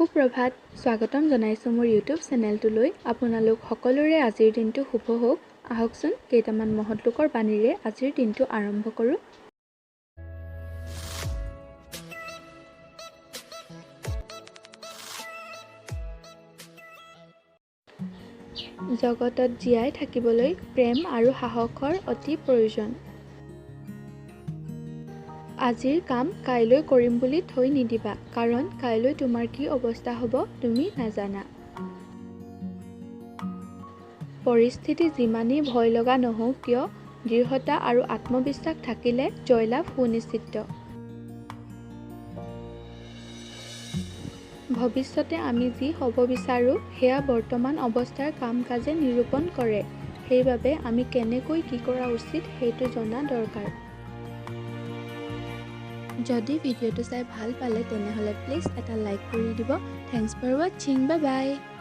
সুপ্ৰভাত, স্বাগতম জনাইছোঁ মোৰ ইউটিউব চেনেলটোলৈ। আপোনালোক সকলোৰে আজিৰ দিনটো শুভ হওক। আহকচোন কেইটামান মহৎ লোকৰ বাণীৰে আজিৰ দিনটো আৰম্ভ কৰোঁ। জগতত জীয়াই থাকিবলৈ প্ৰেম আৰু সাহসৰ অতি প্ৰয়োজন। আজিৰ কাম কাইলৈ কৰিম বুলি থৈ নিদিবা, কাৰণ কাইলৈ তোমাৰ কি অৱস্থা হ'ব তুমি নাজানা। পৰিস্থিতি যিমানেই ভয় লগা নহওক কিয়, দৃঢ়তা আৰু আত্মবিশ্বাস থাকিলে জয়লাভ সুনিশ্চিত। ভৱিষ্যতে আমি যি হ'ব বিচাৰোঁ সেয়া বৰ্তমান অৱস্থাৰ কাম-কাজে নিৰূপণ কৰে। সেইবাবে আমি কেনেকৈ কি কৰা উচিত সেইটো জনা দৰকাৰ। যদি ভিডিঅ'টো চাই ভাল পালে তেনেহ'লে প্লিজ এটা লাইক কৰি দিব। Thanks for watching, bye bye.